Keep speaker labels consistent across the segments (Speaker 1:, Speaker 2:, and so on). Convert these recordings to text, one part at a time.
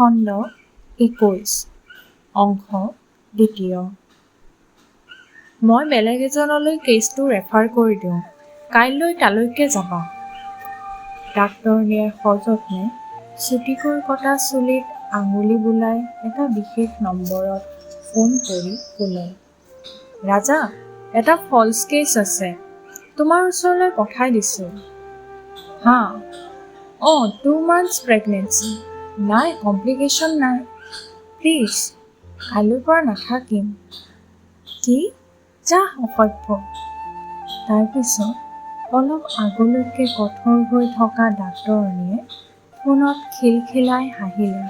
Speaker 1: খণ্ড 21, অংশ দ্বিতীয়। মই বেলেগ এজনলৈ কেছটো ৰেফাৰ কৰি দিওঁ, কাইলৈ তালৈকে যাবা। ডাক্তৰণীয়ে সযত্নে চুটিকৈ কটা চুলিত আঙুলি বুলাই এটা বিশেষ নম্বৰত ফোন কৰি ক'লে, ৰাজা, এটা ফল্ছ কেছ আছে, তোমাৰ ওচৰলৈ পঠাই দিছোঁ। হা, অঁ, 2 মান্থছ প্ৰেগনেঞ্চি, নাই কমপ্লিকেশ্যন নাই। প্লিজ, কাইলৈৰ পৰা নাথাকিম। কি? যাহ অসভ্য। তাৰপিছত অলপ আগলৈকে কঠোৰ হৈ থকা ডাক্তৰণীয়ে ফোনত খিলখিলাই হাঁহিলে।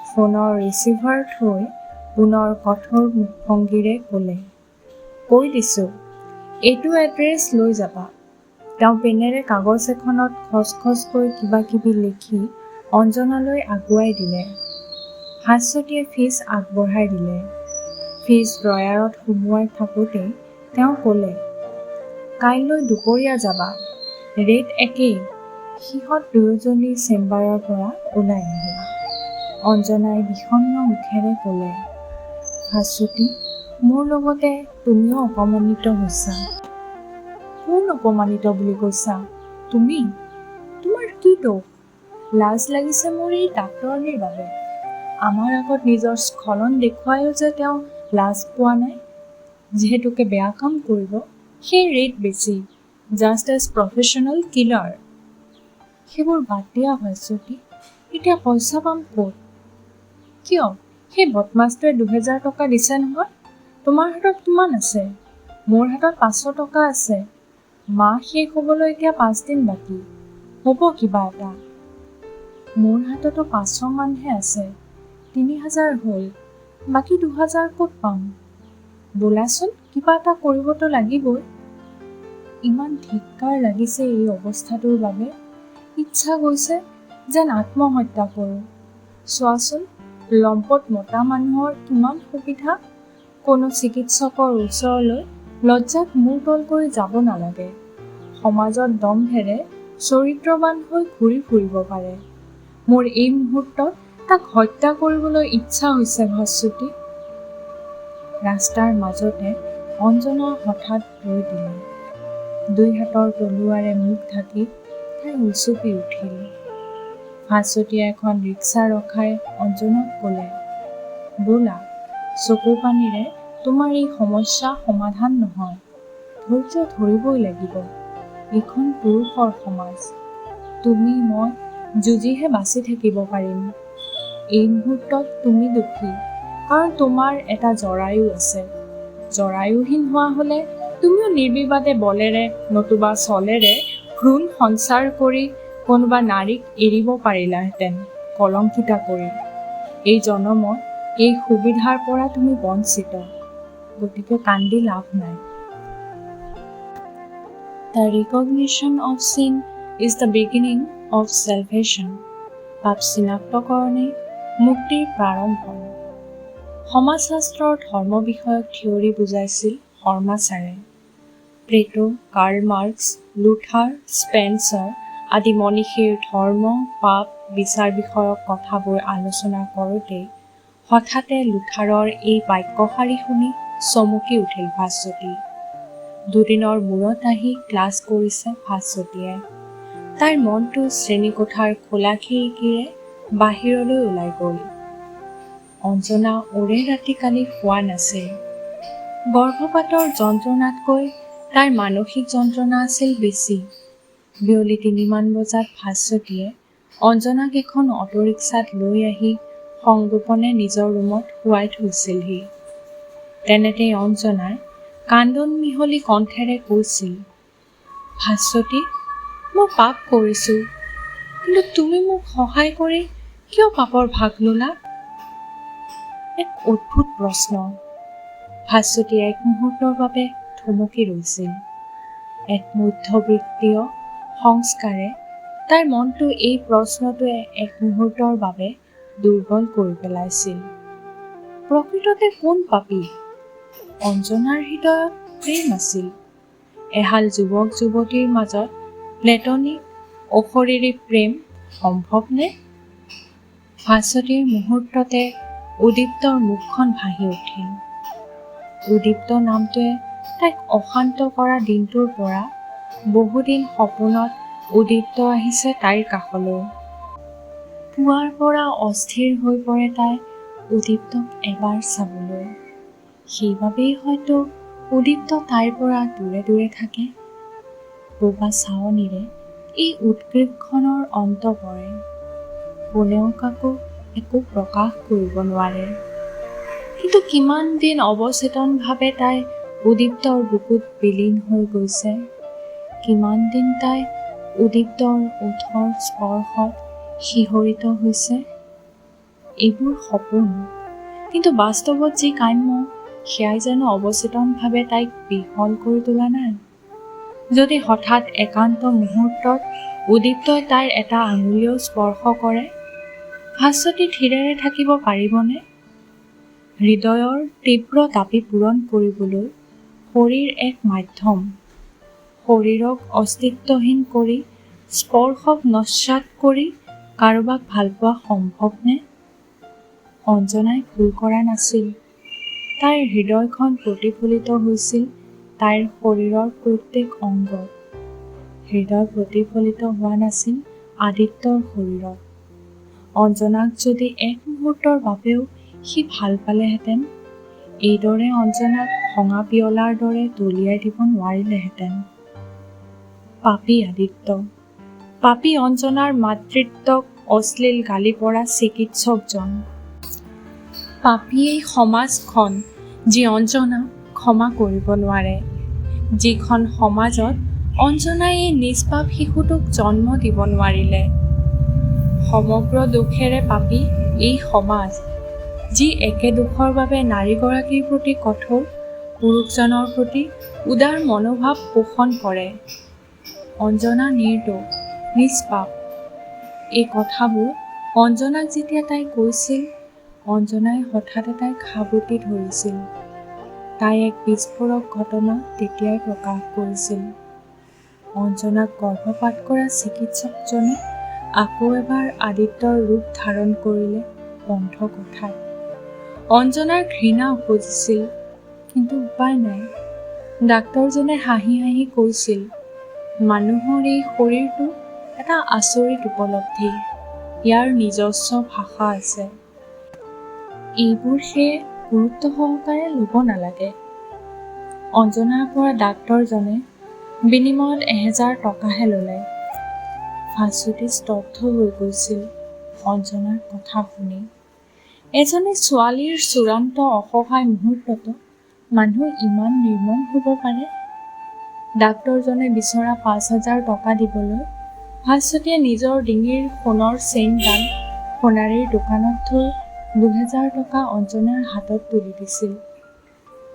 Speaker 1: ফোনৰ ৰিচিভাৰ থৈ পুনৰ কঠোৰ মুখভংগীৰে ক'লে, কৈ দিছোঁ, এইটো এড্ৰেছ লৈ যাবা। তেওঁ পেনেৰে কাগজ এখনত খচখচকৈ কিবাকিবি লিখি অঞ্জনালৈ আগুৱাই দিলে। ভাস্বতীয়ে ফিজ আগবঢ়াই দিলে। ফিজ ড্ৰয়াৰত সুমুৱাই থাকোঁতেই তেওঁ ক'লে, কাইলৈ দুপৰীয়া যাবা, ৰেট একেই। সিহঁত দুয়োজনী চেম্বাৰৰ পৰা ওলাই আহিল। অঞ্জনাই বিষণ্ণ মুখেৰে ক'লে, ভাস্বতী, মোৰ লগতে তুমিও অপমানিত হৈছা। কোন অপমানিত বুলি কৈছা? তুমি? তোমাৰ কি দোষ? লাজ লাগিছে মোৰ এই ডাক্তৰণীৰ বাবে। আমাৰ আগত নিজৰ স্খলন দেখুৱায়ো যে তেওঁ লাজ পোৱা নাই। যিহেতুকে বেয়া কাম কৰিব, সেই ৰেট বেছি, জাষ্ট এজ প্ৰফেশ্যনেল কিলাৰ। সেইবোৰ বাদ দিয়া ভাস্বতী, এতিয়া পইচা পাম ক'ত? কিয়, সেই বদমাছটোৱে 2000 টকা দিছে নহয়। তোমাৰ হাতত কিমান আছে? মোৰ হাতত 500 টকা আছে। মাহ শেষ হ'বলৈ এতিয়া 5 দিন বাকী, হ'ব কিবা এটা। মোৰ হাততো 500 মানহে আছে, 3000 হ'ল, বাকী 2000 ক'ত পাম? ব'লাচোন, কিবা এটা কৰিবতো লাগিবই। ইমান ধিক্কাৰ লাগিছে এই অৱস্থাটোৰ বাবে, ইচ্ছা গৈছে যেন আত্মহত্যা কৰোঁ। চোৱাচোন, লম্পট মতা মানুহৰ কিমান সুবিধা, কোনো চিকিৎসকৰ ওচৰলৈ লজ্জাত মূৰ তল কৰি যাব নালাগে, সমাজত দম্ভেৰে চৰিত্ৰৱান হৈ ঘূৰি ফুৰিব পাৰে। মোৰ এই মুহূৰ্তত তাক হত্যা কৰিবলৈ ইচ্ছা হৈছে ভাস্বতী। ৰাস্তাৰ মাজতে অঞ্জনা হঠাৎ ৰৈ দিলে। দুই হাতৰ তলুৱাৰে মুখ ঢাকি তাই উচুপি উঠিল। ভাস্বতীয়ে এখন ৰিক্সা ৰখাই অঞ্জনাক ক'লে, ব'লা, চকুপানীৰে তোমাৰ এই সমস্যা সমাধান নহয়, ধৈৰ্য ধৰিবই লাগিব। এইখন পুৰুষৰ সমাজ, তুমি মই যুঁজিহে বাচি থাকিব পাৰিম। এই মুহূৰ্তত তুমি দুখী, কাৰণ তোমাৰ এটা জৰায়ু আছে। জৰায়ুহীন হোৱা হ'লে তুমিও নিৰ্বিবাদে বলেৰে নতুবা ছলেৰে ভ্ৰূণ সঞ্চাৰ কৰি কোনোবা নাৰীক এৰিব পাৰিলাহেঁতেন কলংকিতা কৰি। এই জনমত এই সুবিধাৰ পৰা তুমি বঞ্চিত, গতিকে কান্দি লাভ নাই। The recognition of sin is the beginning of salvation. পাপ চিনাক্তকৰণেই মুক্তিৰ প্ৰাৰম্ভণ। সমাজশাস্ত্ৰৰ ধৰ্ম বিষয়ক থিয়ৰী বুজাইছিল শৰ্মা ছাৰে। Plato, Karl Marx, Luther, Spencer আদি মনীষীৰ ধৰ্ম, পাপ, বিচাৰ বিষয়ক কথাবোৰ আলোচনা কৰোঁতেই হঠাতে লুথাৰৰ এই বাক্যশাৰী শুনি চমকি উঠিল ভাস্বতী। দুদিনৰ মূৰত আহি ক্লাছ কৰিছে ভাস্বতীয়ে। তাইৰ মনটো শ্ৰেণীকোঠাৰ খোলা খিৰিকীৰে বাহিৰলৈ ওলাই গ'ল। অঞ্জনা ওৰে ৰাতি কালি শোৱা নাছিল। গৰ্ভপাতৰ যন্ত্ৰণাতকৈ তাইৰ মানসিক যন্ত্ৰণা আছিল বেছি। বিয়লি 3মান বজাত ভাস্বতীয়ে অঞ্জনাক এখন অট'ৰিক্সাত লৈ আহি সংগোপনে নিজৰ ৰুমত শুৱাই থৈছিলহি। তেনেতেই অঞ্জনাই কান্দোন মিহলি কণ্ঠেৰে কৈছিল, ভাস্বতী, মই পাপ কৰিছোঁ, কিন্তু তুমি মোক সহায় কৰি কিয় পাপৰ ভাগ ল'লা? এক অদ্ভুত প্ৰশ্ন। ভাস্বতী এক মুহূৰ্তৰ বাবে থমকি ৰৈছিল। এক মধ্যবিত্তীয় সংস্কাৰে তাইৰ মনটো এই প্ৰশ্নটোৱে এক মুহূৰ্তৰ বাবে দুৰ্বল কৰি পেলাইছিল। প্ৰকৃততে কোন পাপী? অঞ্জনাৰ হৃদয়ত প্ৰেম আছিল। এহাল যুৱক যুৱতীৰ মাজত প্লেটনিক অশৰীৰী প্ৰেম সম্ভৱনে? ভাস্বতীৰ মুহূৰ্ততে উদীপ্তৰ মুখখন ভাঁহি উঠিল। উদীপ্ত নামটোৱে তাইক অশান্ত কৰা দিনটোৰ পৰা বহুদিন সপোনত উদীপ্ত আহিছে তাইৰ কাষলৈ। পুৱাৰ পৰা অস্থিৰ হৈ পৰে তাই উদীপ্তক এবাৰ চাবলৈ। সেইবাবেই হয়তো উদীপ্ত তাইৰ পৰা দূৰে দূৰে থাকে। বোবা চাৱনিৰে এই উদ্গ্ৰীৱখনৰ অন্ত পৰে। কোনেও কাকো একো প্ৰকাশ কৰিব নোৱাৰে। কিন্তু কিমান দিন অৱচেতনভাৱে তাই উদীপ্তৰ বুকুত বিলীন হৈ গৈছে, কিমান দিন তাই উদীপ্তৰ ওঁঠৰ স্পৰ্শত শিহৰিত হৈছে। এইবোৰ সপোন, কিন্তু বাস্তৱত যি কাম্য সেয়াই জানো অৱচেতনভাৱে তাইক বিহ্বল কৰি তোলা নাই? যদি হঠাৎ একান্ত মুহূৰ্তত উদীপ্তই তাইৰ এটা আঙুলিও স্পৰ্শ কৰে, ভাস্বতী থিৰেৰে থাকিব পাৰিবনে? হৃদয়ৰ তীব্ৰ দাবী পূৰণ কৰিবলৈ শৰীৰ এক মাধ্যম। শৰীৰক অস্তিত্বহীন কৰি, স্পৰ্শক নস্যাৎ কৰি কাৰোবাক ভালপোৱা সম্ভৱনে? অঞ্জনাই ভুল কৰা নাছিল। তাইৰ হৃদয়খন প্ৰতিফলিত হৈছিল তাইৰ শৰীৰৰ প্ৰত্যেক অংগত। হৃদয় প্ৰতিফলিত হোৱা নাছিল আদিত্যৰ শৰীৰত। অঞ্জনাক যদি এক মুহূৰ্তৰ বাবেও সি ভাল পালেহেঁতেন, এইদৰে অঞ্জনাক ভঙা পিয়লাৰ দৰে দলিয়াই দিব নোৱাৰিলেহেঁতেন। পাপী আদিত্য, পাপী অঞ্জনাৰ মাতৃত্বক অশ্লীল গালি পৰা চিকিৎসকজন, পাপী এই সমাজখন যি অঞ্জনাক ক্ষমা কৰিব নোৱাৰে, যিখন সমাজত অঞ্জনাই এই নিষ্পাপ শিশুটোক জন্ম দিব নোৱাৰিলে। সমগ্ৰ দোষেৰে পাপী এই সমাজ, যি একে দোষৰ বাবে নাৰীগৰাকীৰ প্ৰতি কঠোৰ, পুৰুষজনৰ প্ৰতি উদাৰ মনোভাৱ পোষণ কৰে। অঞ্জনা নিৰ্দোষ, নিষ্পাপ। এই কথাবোৰ অঞ্জনাক যেতিয়া তাই কৈছিল, অঞ্জনাই হঠাতে তাইক সাৱটি ধৰিছিল। তাই এক বিস্ফোৰক ঘটনা তেতিয়াই প্ৰকাশ কৰিছিল। অঞ্জনাক গৰ্ভপাত কৰা চিকিৎসকজনে আকৌ এবাৰ আদিত্যৰ ৰূপ ধাৰণ কৰিলে বন্ধ কোঠাত। অঞ্জনাৰ ঘৃণা উপজিছিল, কিন্তু উপায় নাই। ডাক্তৰজনে হাঁহি হাঁহি কৈছিল, মানুহৰ এই শৰীৰটো এটা আচৰিত উপলব্ধি, ইয়াৰ নিজস্ব ভাষা আছে। এইবোৰ সেয়ে গুৰুত্ব সহকাৰে ল'ব নালাগে। অঞ্জনাৰ পৰা ডাক্তৰজনে বিনিময়ত 1000 টকাহে ল'লে। ভাস্বতী স্তব্ধ হৈ গৈছিল অঞ্জনাৰ কথা শুনি। এজনী ছোৱালীৰ চূড়ান্ত অসহায় মুহূৰ্ততো মানুহ ইমান নিৰ্মম হ'ব পাৰে? ডাক্তৰজনে বিচৰা 5000 টকা দিবলৈ ভাস্বতীয়ে নিজৰ ডিঙিৰ সোণৰ চেইনডাল সোণাৰীৰ দোকানত থৈ 2000 টকা অঞ্জনাৰ হাতত তুলি দিছিল।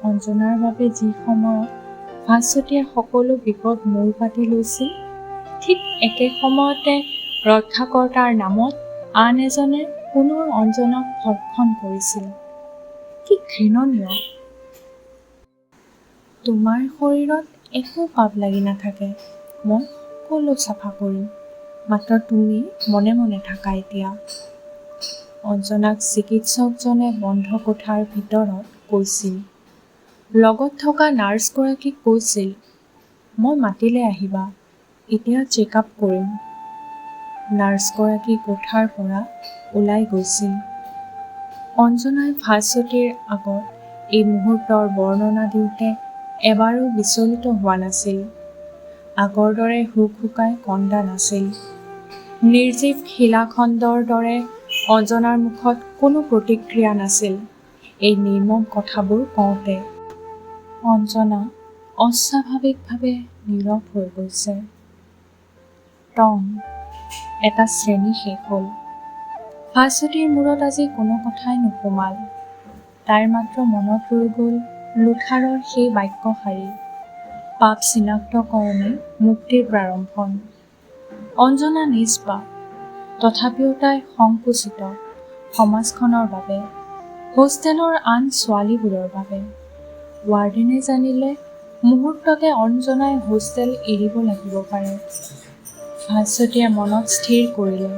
Speaker 1: অঞ্জনাৰ বাবে যি সময়ত ভাস্বতীয়ে সকলো বিপদ মূৰ পাতি লৈছিল, ঠিক একে সময়তে ৰক্ষাকৰ্তাৰ নামত আন এজনে পুনৰ অঞ্জনাক ভক্ষণ কৰিছিল। কি ঘৃণনীয়! তোমাৰ শৰীৰত একো পাপ লাগি নাথাকে, মই সকলো চাফা কৰিম, মাত্ৰ তুমি মনে মনে থাকা এতিয়া। অঞ্জনাক চিকিৎসকজনে বন্ধ কোঠাৰ ভিতৰত কৈছিল। লগত থকা নাৰ্ছগৰাকীক কৈছিল, মই মাতিলে আহিবা, এতিয়া চেক আপ কৰিম। নাৰ্ছগৰাকী কোঠাৰ পৰা ওলাই গৈছিল। অঞ্জনাই ভাস্বতীৰ আগত এই মুহূৰ্তৰ বৰ্ণনা দিওঁতে এবাৰো বিচলিত হোৱা নাছিল। আগৰ দৰে হুকহুকাই কন্দা নাছিল। নিৰ্জীৱ শিলাখণ্ডৰ দৰে অঞ্জনাৰ মুখত কোনো প্ৰতিক্ৰিয়া নাছিল এই নিৰ্মম কথাবোৰ কওঁতে। অঞ্জনা অস্বাভাৱিকভাৱে নীৰৱ হৈ গৈছে। টং এটা শ্ৰেণী শেষ হ'ল। ভাস্বতীৰ মূৰত আজি কোনো কথাই নোসোমাল। তাইৰ মাত্ৰ মনত ৰৈ গ'ল লুথাৰৰ সেই বাক্যশাৰী, পাপ চিনাক্তকৰণেই মুক্তিৰ প্ৰাৰম্ভণ। অঞ্জনা নিষ্পাপ, তথাপিও তাই সংকুচিত সমাজখনৰ বাবে, হোষ্টেলৰ আন ছোৱালীবোৰৰ বাবে। ৱাৰ্ডেনে জানিলে মুহূৰ্ততে অঞ্জনাই হোষ্টেল এৰিব লাগিব পাৰে। ভাস্বতীয়ে মনত স্থিৰ কৰিলে,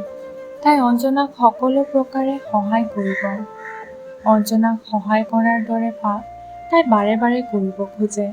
Speaker 1: তাই অঞ্জনাক সকলো প্ৰকাৰে সহায় কৰিব। অঞ্জনাক সহায় কৰাৰ দৰে পাপ তাই বাৰে বাৰে কৰিব খোজে।